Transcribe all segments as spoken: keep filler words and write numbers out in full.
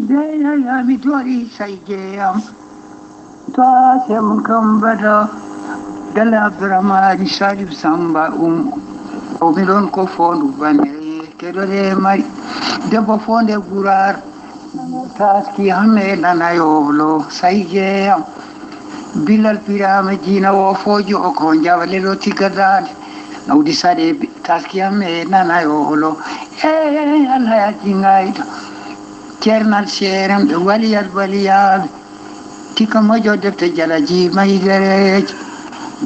Nde yaya mi tori sayge am, to asem kam bada. Dala Abdourahmane Salif Samba um, o mi ɗon ko fondu bane keɗore mari. Debbo fonde gurar, taski hamme nana yolo sayge am. Bilal Birama Jina o fojo o ko jawale lo tigadande. Nawdi saɗe taski hamme nana yolo. E Allah ya jingayto. Ceernal seerenɓe waliyal waliyaaɓe, tika moƴo defte jalaji maydereeji,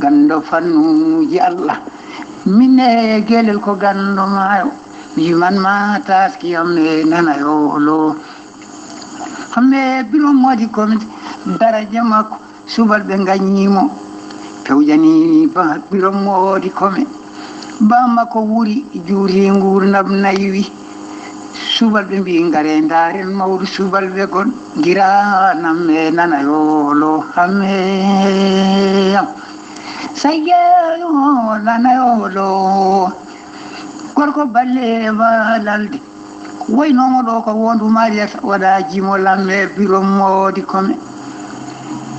ganndo fannuuji Allah. Min e gelel ko ganndo maayo, mi man ma taski am e nana yolo. Hamme biro moodi komi daraja makko, subalɓe ngaññiimo, pewjani ba biro moodi kome. Ba makko wuri juuli nguurndam naywi. Subalɓe mbi ngare ndaaren mawɗo subalɓe gon, ngiranam e nana yolo hamme. Sayge o nana yolo, gorko balle walalde. Woynoomo ɗo ko wondu Mariata waɗa jimo lamme biro moodi kome.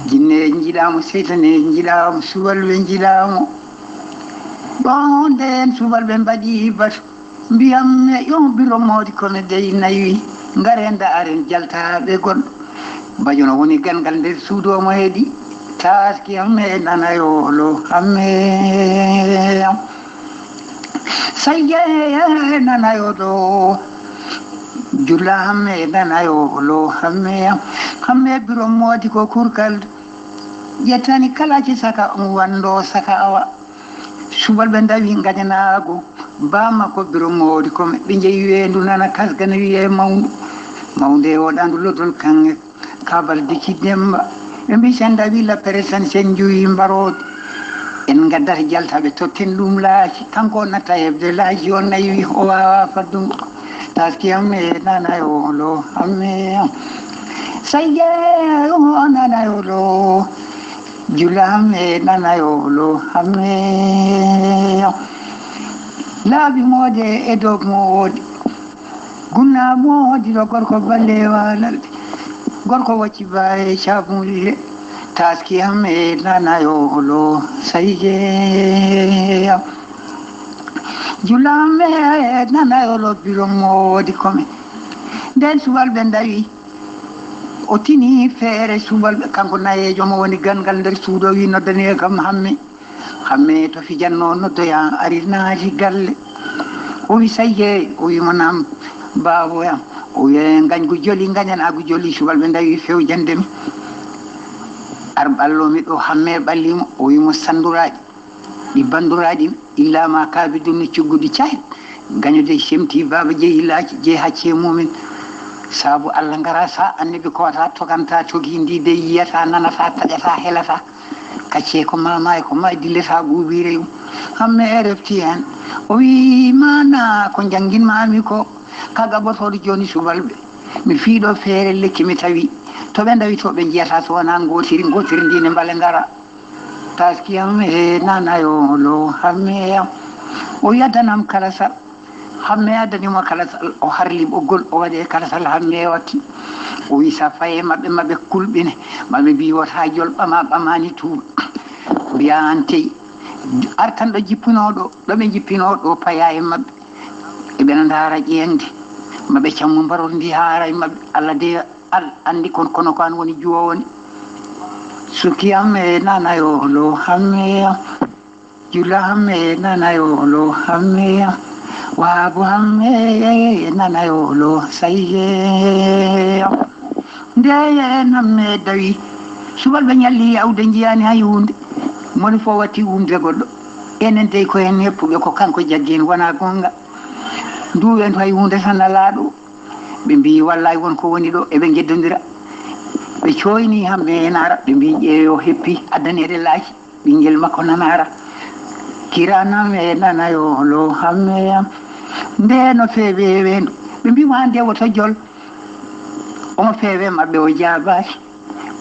Jinne njiɗaamo, seytane njiɗaamo, subalɓe njiɗaamo. Ɗon nden subalɓe mbaɗi batu. Mbiyam yo biro moodi kome dey nayi. Ngare ndaaren jaltaaɓe goɗɗo. Bajono woni gangal nder suudu omo heedi. Taski hamme nana yolo hamme. Sayge nana yolo. Jula hamme nana yolo hamme. Hamme biro moodi ko kurkal. Ƴettani kala ci saka on wando saka awa. Subalɓe ndawi ngajanaago. Ba makko biro moodi ko ɓe njeyi weendu nana kasgana wiye mawndu. Mawnde o ɗandu lodol kanŋe. Kabal diki demba. Ɓe mbi sen ndawi la peresan sen njuyi mbaroodi. En ngaddata jaltaɓe totten ɗum laaci. Kanko o natta heɓde laaci o nayi o wawa faddungo. Taski hamme nana yolo hamme. Sayge o nana yolo. Jula hamme nana yolo hamme. Laabi moode e dow moodi. Gunna moodi ɗo gorko ballewa lalde. Gorko wacci baye cabule. Taski hamme nana yolo sayge. Jula hamme nana yolo biro moodi kome. Nden subalɓe ndawi. O tini feere subalɓe, kanko nayeejo mo woni gangal nder suudu, o wi noddane kam hamme. Hamme to fijanno noddoya ari naati galle. O wi sayge, o wi mo nam baabo yam. O wi ngañgu joli, ngañanaagu joli, subalɓe ndawi fewjande mi. Ar ɓallo mi ɗo hamme ɓalli mo, o wi mo sanduraaji. Ɗi banduraaɗi illa ma kaabidun no cugguɗi cahit. Gaño dey semti baaba jeyi laaci jeyi hacce mumin. Sabu Allah ngara sa annabi kota toganta togi ndi dey yiyata nanata taƴata helata. Kacce ko mama e ko ma dillata ɓuuɓire yum. Hamme e refti hen. O wi mana ko jangin mami ko ka gabotoɗo joni subalɓe. Mi fiiɗo feere lekki mi tawi to ɓe ndawi to ɓe jiyata so wona ngotiri ngotiri ndi ne mbale ngara. Taski am e nana yolo hamme am. O yaddanam kalasal. Hamme addanimo kalasal, o harli ɓoggol, o waɗi e kalasal hamme watti. O wi sa faye maɓɓe, maɓɓe kulɓine, maɓɓe mbi wota jol ɓama ɓamani tuuba. Mbiya an tey, artanɗo jippunoɗo, ɗo ɓe jippinoɗo paya e maɓɓe. Eɓena ndaara ƴeeŋde, maɓɓe cammu mbarorndi haara e maɓɓe. Allah de al anndi kon kono ko an woni juwo woni. Suki am e nana yolo hamme am. Jula hamme nana yolo hamme am. Wabu hamme nana yolo sayye am. Nde en hamme dawi. Subalɓe ñalli yawde njiyani hay hunde. Moni fof watti wumde goɗɗo. Enen dey ko en heppuɓe ko kanko jaggi en wona gonga. Nduwen hay hunde tan alaa ɗo. Ɓe mbi wallahi won ko woni ɗo eɓe njeddodira. Ɓe coyni hamme en ara ɓe mbi ƴeewe o heppi addaneɗe laaci ɓinngel makko nanara. Kiranam e nana yo lo hamme yam. Nde no feewe weendu ɓe mbi ma nde woto jol. Omo feewe maɓɓe o jaabaaki.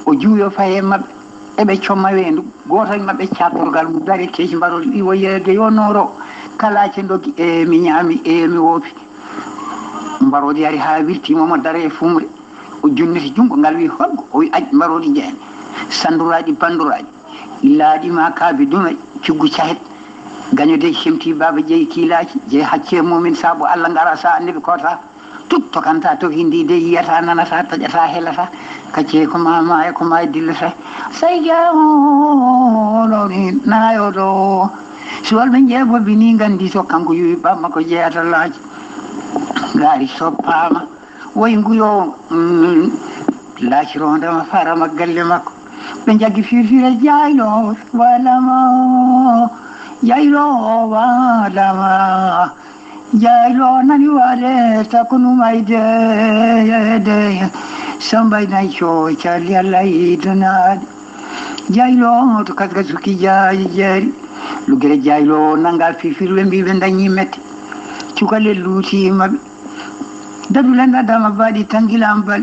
O juuyo faye maɓɓe eɓe comma weendu. Gooto e maɓɓe catorgal mum dari keeci mbarol iwo yeede yo nooro. Kalaace ndogi e mi ñaami e mi woopi. Mbarodi ari haa wirtiima mo dara e fumre. O junniti junngo ngal, wi holko? O wi aƴ mbaroɗi jeene, sanduraaji banduraaji, illaaɗi ma kaabi dume, cuggu cahet. Gaño dey semti baaba jeyi kiilaaji, jeyi haccee mumin saabu Allah ngara sa annabi kota. Tut tokanta to hindi dey yiyata nanata taƴata helata. Kacce ko ma ma e ko ma dillata. Say jawo ɗo ni nayo ɗo. Suwal ɓe jeebo bini gandi to kanko yuwi bamma ko jeyata laaji. Ngari soppama. Woy nguyo mm, laacirondema farama galle makko. Ɓe jaggi firfira jaylo walama. Jaylo walama. Jaylo nani wale takunumay de de. Sambay nay co cali Allah idunaɗe. Jaylo to kasga suki jayi jeeri. Lugere jaylo nanga firfirɓe mbiɓe dañi mette. Cukale luuti maɓɓe. Dadulen adama baɗi tangilan bal.